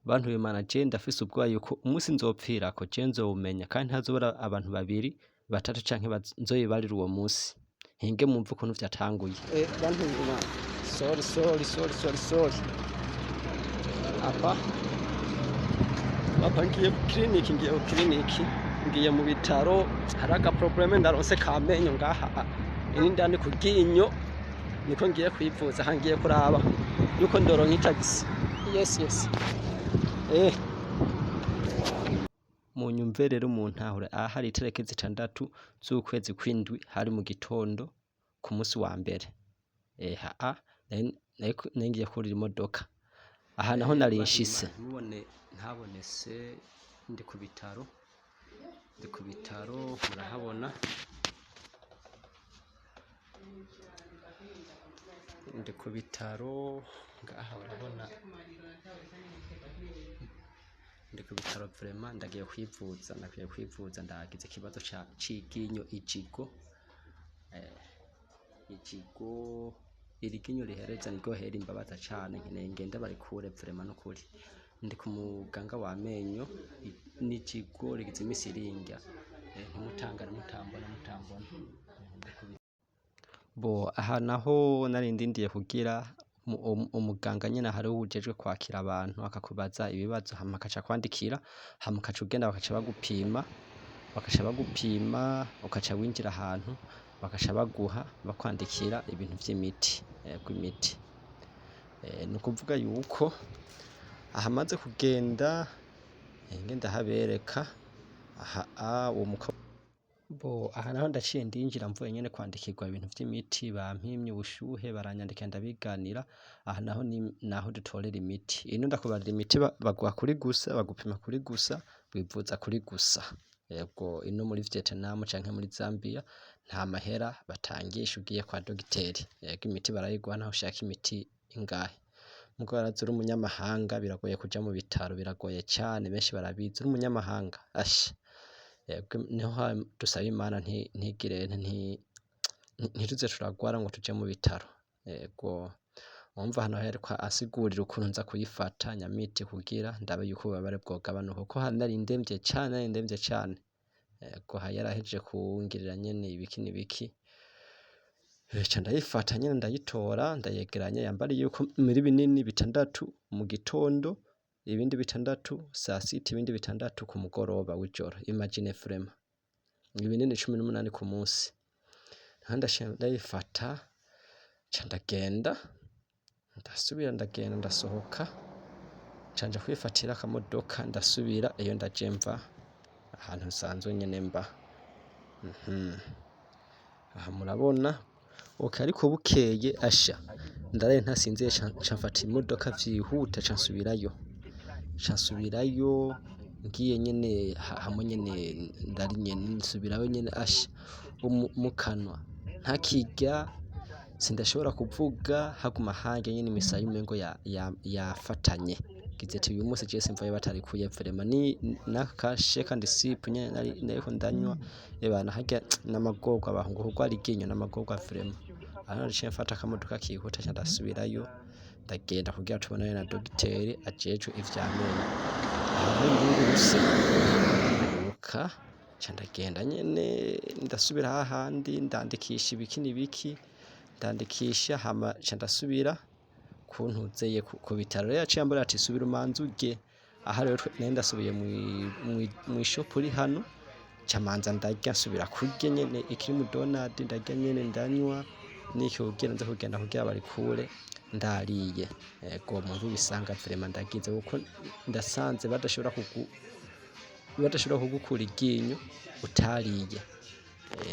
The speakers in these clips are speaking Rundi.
Bantu b'Imana, je ndafise ubwoba yuko umunsi nzopfirako je nzowumenya, kandi ntazobura abantu babiri, batatu canke nzoyibarira uwo munsi. Hinge mumve ukuntu vyatanguye. Bantu b'Imana, sorry, sorry, sorry, sorry, sorry. Apa apa ngiye ku clinic, ngiye ku clinic, ngiye mu bitaro. Hari aga problème ndaronse kamenyo ngaha ini ndani ku ryinyo, niko ngiye kwivuza. Aha ngiye kuraba yuko ndoronka itagisi. Yes. Munyumve rero muntahure. Aha hari itariki 6 z'ukwezi kw'indwi, hari mu gitondo ku musi wa mbere. Haa nari ngiye kurira imodoka. Aha naho nari nshitse, mubone ntabonese. Ndi ku bitaro, ndi ku bitaro, murahabona. Ndi ku bitaro ngaha, urabona ndi ku bitaro. Vraiment ndagiye kwivuza, ndagiye kwivuza. Ndagize ikibazo c'iryinyo, ijigo. Ijigo, iri ryinyo rihereza niryo hera imbabaza cane. Nkeneye ngende barikure vraiment nukuri. Ndi ku muganga w'amenyo, n'ijigo rigize imisi ringya. Ntimutangare mutambona, mutambona. Bo aha naho nari ndindiye kugira umuganga nyene, hariho uwujejwe kwakira abantu, akakubaza ibibazo, hama akaca akwandikira, hama ukaca ugenda bakaca bagupima, bakaca bagupima, ukaca winjira ahantu bakaca baguha, bakwandikira ibintu vy'imiti. Yego, imiti. Ni ukuvuga yuko aha maze kugenda ngenda habereka aha uwo mukobwa. Bo aha naho ndaciye ndinjira mvuye nyene kwandikirwa ibintu vy'imiti, bampimye ubushuhe, baranyandikira, ndabiganira. Aha naho ni naho dutorera imiti. Ino ndakubarira, imiti baguha kuri gusa, bagupima kuri gusa, wivuza kuri gusa. Yego, ino muri Vietnam canke muri Zambia nta mahera batangisha ugiye kwa dogiteri. Yego, imiti barayiguha naho ushaka imiti ingahe. Mugo waraza uri umunyamahanga, biragoye kuja mu bitaro, biragoye cane, benshi barabizi. Uri umunyamahanga, asha. Yego, niho dusaba Imana ntigire ntituze turagwara ngo tuje mu bitaro. Yego, wumva hano yariko asigurira ukuntu nza kuyifata nyamiti kugira ndabe yuko ububabare bwogabanuka, kuko nari ndemvye cane, nari ndemvye cane. Yego, yarahejeje kungirira nyene ibiki n'ibiki. Ca ndayifata nyene, ndayitora, ndayegeranya. Yambariye yuko muri binini 6 mu gitondo, ibindi 6 saa sita, ibindi 6 ku mugoroba w'ijoro. Imagine vraiment, ibinini 18 ku munsi. Ndayifata, ca ndagenda, ndasubira ndagenda, ndasohoka, ca nja kwifatira akamodoka, ndasubira iyo ndaje mva, ahantu nsanzwe nyene mba. Aha murabona. Okay, ariko bukeye, asha, ndaraye ntasinziye, ca mfata imodoka vyihuta, ca nsubirayo, ca nsubirayo. Ngiye nyene hamwe nyene ndari nyene, nsubirayo nyene. Asha, mu kanwa ntakirya, sindashobora kuvuga, haguma hanjye nyene imisaya umengo yafatanye. Ngize ati uyu munsi je simvayo batarikuye vraiment. Ni naka shake and sip nyene nariko ndanywa. Ebana, harya n'amagorwa, abahungu, kurwara iryinyo n'amagorwa vraiment. Aho naciye mfata akamodoka kihuta, ca ndasubirayo, ndagenda kugira tubonane na dogiteri ajejwe ivy'amenyo. Aho ndunguruse ndibuka, ca ndagenda nyene, ndasubira hahandi, ndandikisha ibiki n'ibiki, ndandikisha, hama ca ndasubira kuntuzeye ku bitaro. Rero yaciye ambwira ati subira umanze urye. Aha rero nari ndasubiye mw'ishop iri hano, ca manza ndarya, nsubira kurya nyene ikiri donald, ndarya nyene, ndanywa n'iki kugira nze kugenda kugira barikure ndariye. Ego, mumve ibisanga vraiment ndagize, kuko ndasanze badashobora kugukura iryinyo utariye.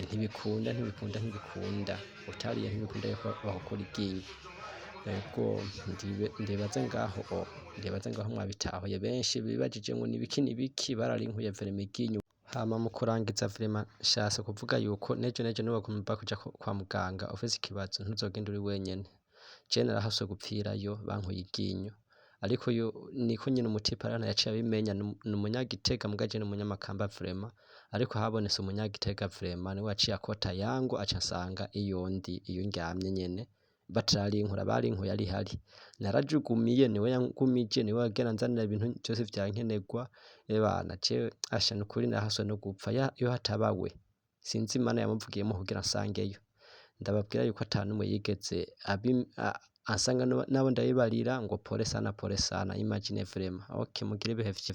Ntibikunda, ntibikunda, ntibikunda. Utariye ntibikunda yuko bagukura iryinyo. Ego, ndibaze ngaho, ndibaze ngaho mwabitahuye. Benshi bibajije ngo nibiki nibiki, bararinkuye vraiment iryinyo. Hama mu kurangiza, vraiment nshatse kuvuga yuko nejo nejo niwagomba kuja kwa muganga ufise ikibazo, ntuzogende uri wenyene. Je narahaswe gupfirayo bankuye iryinyo, ariko yo niko nyene umutipe arana yaciye abimenya. Ni umunyagitega, muga je ni umunyamakamba vraiment, ariko habonetse umunyagitega vraiment, niwe yaciye akota yangu, aca ansanga iyo ndi, iyo ndyamye nyene. Batarinkura, barinkuye ari hari. Narajugumiye, niwe yangumije, niwe yagenda anzanira ibintu vyose vyankenerwa. Ebana jewe asha nukuri narahaswe no gupfa iyo hataba we. Sinzi Imana yamuvugiyemwo kugira nsangeyo. Ndababwira yuko ata numwe yigeze ansanga nabo ndabibarira ngo pole sana, pole sana, imagine vraiment. Okay, mugire ibihe vyiza.